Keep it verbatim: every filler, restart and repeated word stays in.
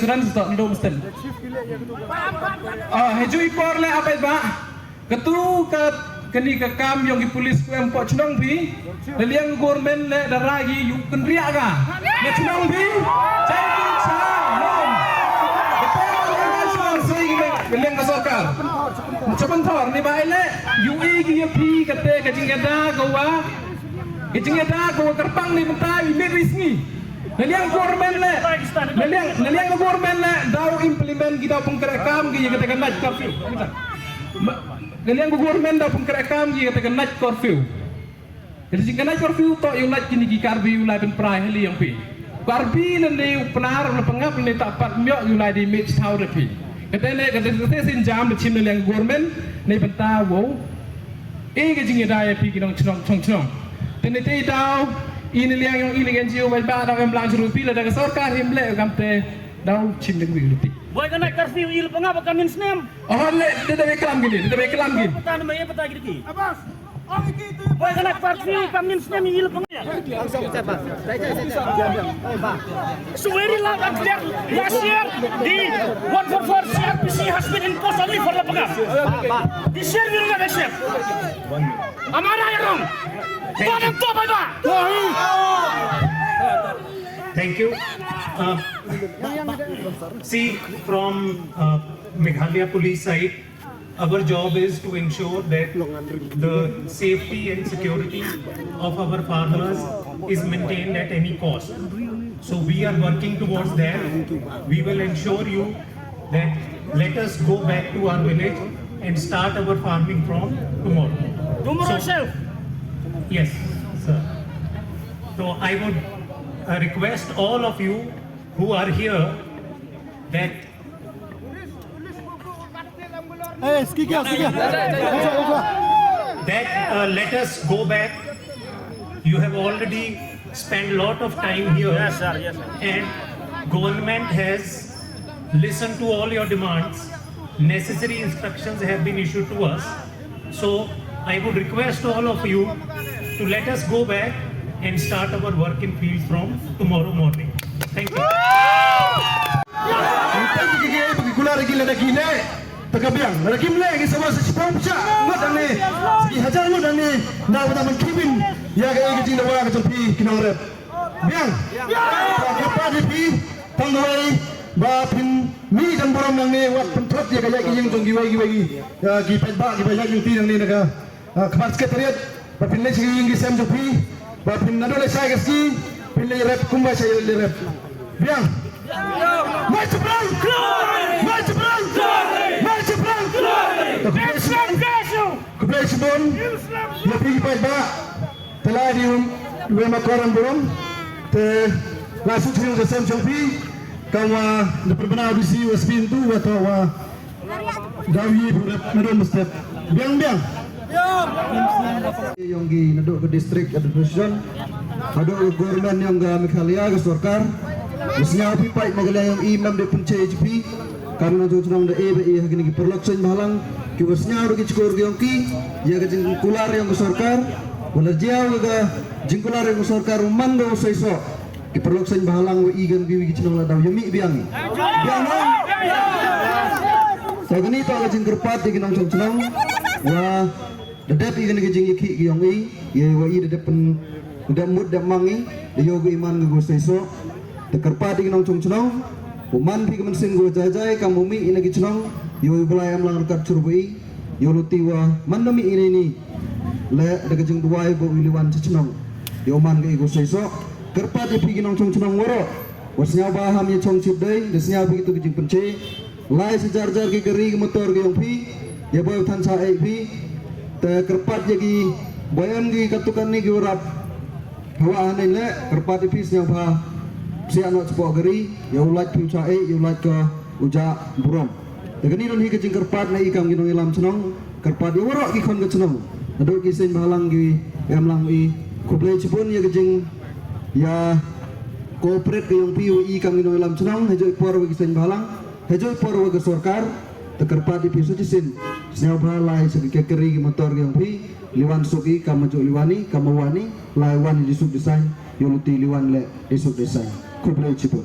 assurance to ndo mesti. Ah, haju i por le apai ba. Katu ka kani ka kam yong ki police ku em po chnong phi. Liang government le dara gi yu kynriah ga. Ne chnong phi. Chai phi cha. Nom. Betul ka chnong sei ki liang ka sorkar. Chapan thor ni ba ile. Yu e ki ya phi kate ka jingada ka wa. Ka jingada ka wa kerpang ni mentai i me risngi. Na liang government le, na liang, na liang government le, daw implement ki daw pynkreh kam ki ïa kata ka night curfew. Na liang government daw pynkreh kam ki ïa kata ka night curfew. Ka jingkynait curfew to ïa u lait kine ki Karbi u lai pynpra heli ïong phi. Karbi lane u Pnar lane Pangap lane Tah Pat Miok ïa u lai dei mih thaw da phi. Kata ne kata kata sin jam da chim na liang government ne bynta wow. E ka jingïada ïa phi ki nongchnong chnong chnong. Te ne te daw i ne liang ïong i ne N G O bai ba daw em lang jru phi lada ka sorkar him leh kam te daw chim da kwi phi. Boi ka night curfew i le Pangap ka min snem. Oh le de de klam gini de klam gini. Pata ne me pata gini ki. Boi ka night curfew ka min snem i le Pangap. So very loud and clear. Last year, the one four four C R P C has been imposed only for the Pangap. This year we will not accept. Am I right or wrong? Don't talk about. Thank you. Uh, see, from uh, Meghalaya Police side, our job is to ensure that the safety and security of our farmers is maintained at any cost. So we are working towards that. We will ensure you that let us go back to our village and start our farming from tomorrow. Tomorrow So- itself? Yes, sir. So I would uh, request all of you who are here that Eh, sikit sikit. that uh, let us go back. You have already spent a lot of time here, Yes, sir. Yes, sir. And government has listened to all your demands. Necessary instructions have been issued to us. So I would request all of you to let us go back and start our work in field from tomorrow morning. Thank you. Kita ki ki ki kula lagi lada ki ne. Taka biang lada ki mle ki sama sa chipong pcha. Ngot dang ne. Ki hajar ngot dang ne. Na wada man kibin. Ya ka ki jing dawa ka jong phi ki nong rep. Biang. Ka pa di phi. Tang dawai. Ba phin mi dang burom nang ne wat pynthot ya ka ya ki jing jong ki wai ki wai ki. Ya ki pet ba ki ba ya ki ti nang ne na ka. Ah, khmat secretariat ba phin leh sha ïing ki sem jong phi ba phin naduh leh shai ka ski phin leh rep kumba shai leh rep. Biang. Mai Chabrang. Mai Chabrang. Mai Chabrang. Khublei shibun. Khublei shibun. Ïa phi ki paidbah. Te la di um we ma koran burom. Te la suk suk ka sem jong phi. Kam wa da pynbna D C wa spin tu wa to wa. Daw yi purep nadong mestep. Biang biang. Yong gi nadok ke district administration. Nadok ke government yong ga Meghalaya ke sorkar. Snya pi pai Meghalaya yong i mam de punche H P. Kam na jong chnong da e ba i ha kini ki perlok seng balang. Ki wa snya ro ki chkor ki yong ki. Ya ke jingkular yong ke sorkar. Wala jiaw ga jingkular yong ke sorkar man ga usai so. Ki paralok seng bahalang wa i gan biwi ki chnong la daw yami biang. Biang no. Sa kani ta ka jingkyrpad di ki nongchong chnong wa da dep i kani ka jingyaki ki yong i ya wa i da dep pen da mut da mang i da yoh ga iman ga gu sai so. Ta kyrpad di ki nongchong chnong wa man phi ka mynsiem gu jai jai kam u mi i na ki chnong ya wa i blai am lang ryngkat chur ba i ya luti wa man da mi i ni ni. Le da ka jingduwai ba u liwan cha chnong ya u man ga i gu sai so. Kyrpad ïa phi ki nongchong chnong waroh. Wa sñiaw ba ham ïa chong chip dei da sñiaw phi kitu ki jingpynche. Lai sa jar jar ki kari ki motor ki yong phi. Ïa boi u than cha ei phi. Te kyrpad ïa ki boi em ki katu kani ki warap. Hawa haneng le kyrpad ïa phi sñiaw ba sian wa chapoh kari. Ïa u lait phi u cha ei ïa u lait ka u ja burom. Te kani don hi ka jingkyrpad na i kam ki nongïalam chnong kyrpad ïa waroh ki khon ka chnong. Haduh ki seng bahalang ki em lang i khublei chibun ïa ka jing ïa cooperate ka yong phi wa i kam ki nongïalam chnong ha joi por wa ki seng bahalang ha joi por wa ka sorkar. Te kyrpad ïa phi sa chisien sñiaw ba lai sa ki kekeri ki motor ka yong phi liwan suk i kam ma joi liwan i kam ma wan i lai wan i suk design ïa luti liwan le i suk design. Khublei chibun.